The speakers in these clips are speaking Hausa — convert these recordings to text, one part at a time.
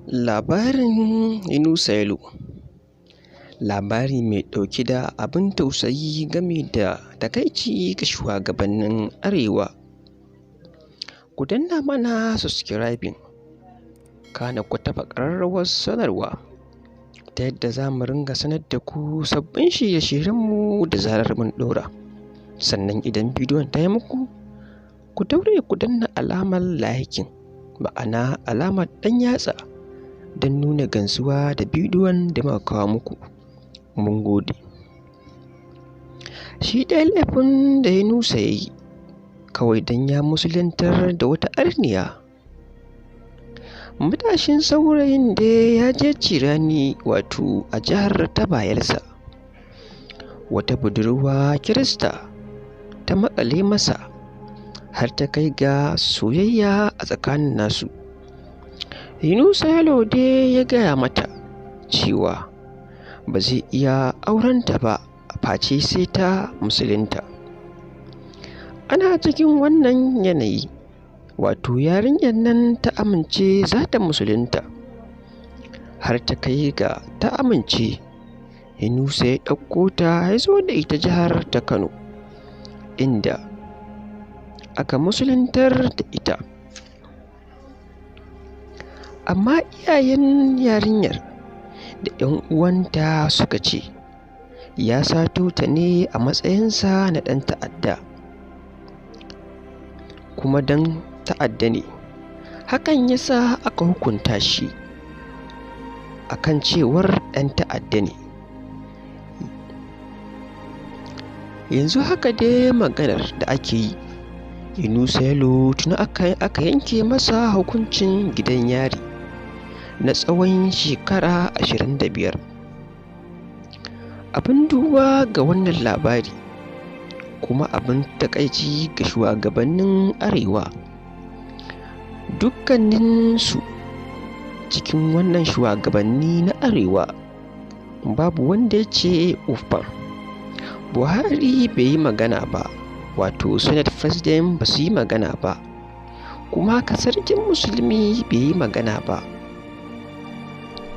Labarin Yunusa Yalo, labari mai ɗauke da abin tausayi game da takaici ga shugabannin Arewa. Ku danna mana subscribing, kana ku taɓa ƙararrawar sanarwa ta yadda za mu ringa sanar da ku sabbin shirye-shiryenmu da zarar mun ɗora. Sannan idan bidiyon ta yi muku, ku daure ku danna alamar liking, ma'ana alamar ɗan yatsa, don nuna gamsuwa da bidiyon da muka kawo muku. Mun gode. Shi ɗaya laifin da Yunusa ya yi, kawai don ya musuluntar da wata arniya. Matashin saurayin da ya je cirani wato a jihar ta Bayelsa. Wata budurwa Kirista ta maƙale masa har ta kai ga soyayya a tsakanin nasu. Yunusa Yalo dai ya gaya mata cewa ba zai iya aurenta ba face sai ta musulunta. Ana cikin wannan yanayi, wato yarinyar nan ta amince za ta musulunta. Har ta kai ga ta amince, Yunusa ya ɗauko ta ya zo da ita jihar ta Kano, inda aka musuluntar da ita. Amma iyayen yarinyar da 'yan uwanta suka ce ya sato ta ne a matsayinsa na ɗan ta'adda, kuma dan ta'adda ne. Hakan ya sa aka hukunta shi a kan cewar ɗan ta'adda ne. Yanzu haka dai maganar da ake yi, Yunusa Yalo tuni aka yanke masa hukuncin gidan yari na tsawon shekara 25. Abin duba ga wannan labari kuma abin takaici ga shugabannin Arewa, dukkaninsu cikin wannan shugabanni na Arewa babu wanda ya ce uffam. Buhari bai yi magana ba, wato Senate President ba su yi magana ba, kuma haka Sarkin Musulmi bai yi magana ba.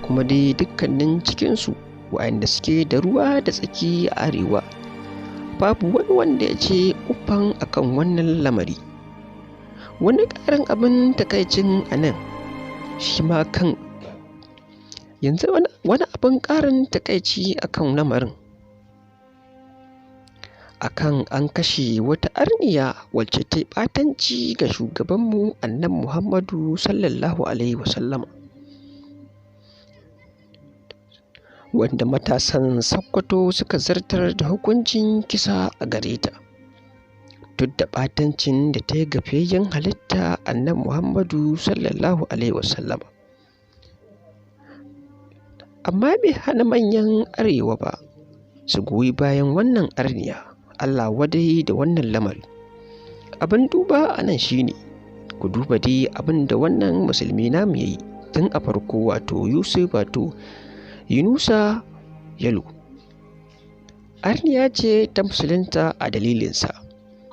Kuma dai dukkanin cikinsu waɗanda suke da ruwa da tsaki a Arewa, babu wani wanda ya ce uffam akan wannan lamari. Wani ƙarin abin takaicin a nan shi ma kan yanzu wani abin ƙarin takaici akan lamarin, akan an kashe wata arniya wacce ta yi ɓatanci ga shugabanmu Annabi Muhammadu Sallallahu Alaihi Wasallama, wanda matasan Sokoto suka zartar da hukuncin kisa a gare ta, duk da ɓatancin da ta yi ga fiyayyen halitta Annabi Muhammadu Sallallahu Alaihi Wasallama. Amma bai hana manyan Arewa ba su goyi bayan wannan arniya. Allah wadai da wannan lamari. Abin duba a nan shi ne, ku duba dai abin da wannan musulmi namu ya yi tun a farko, wato Yusuf wato Yunusa Yalo. Arniya ce ta musulunta a dalilinsa,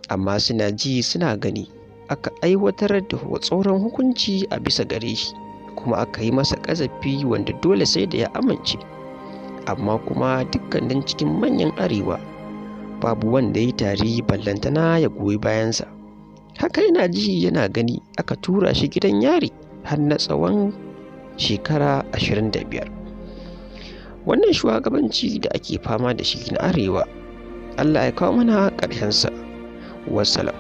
amma suna ji suna gani aka aiwatar da tsoron hukunci a bisa gare shi, kuma aka yi masa ƙazafi wanda dole sai da ya amince. Amma kuma dukkanin cikin manyan Arewa babu wanda ya tari ballantana ya goyi bayansa. Haka yana ji yana gani aka tura shi gidan yari har na tsawon shekara 25. Wannan shugabanci da ake fama da shi na Arewa, Allah ya kawo mana ƙarshensa. Wassalam.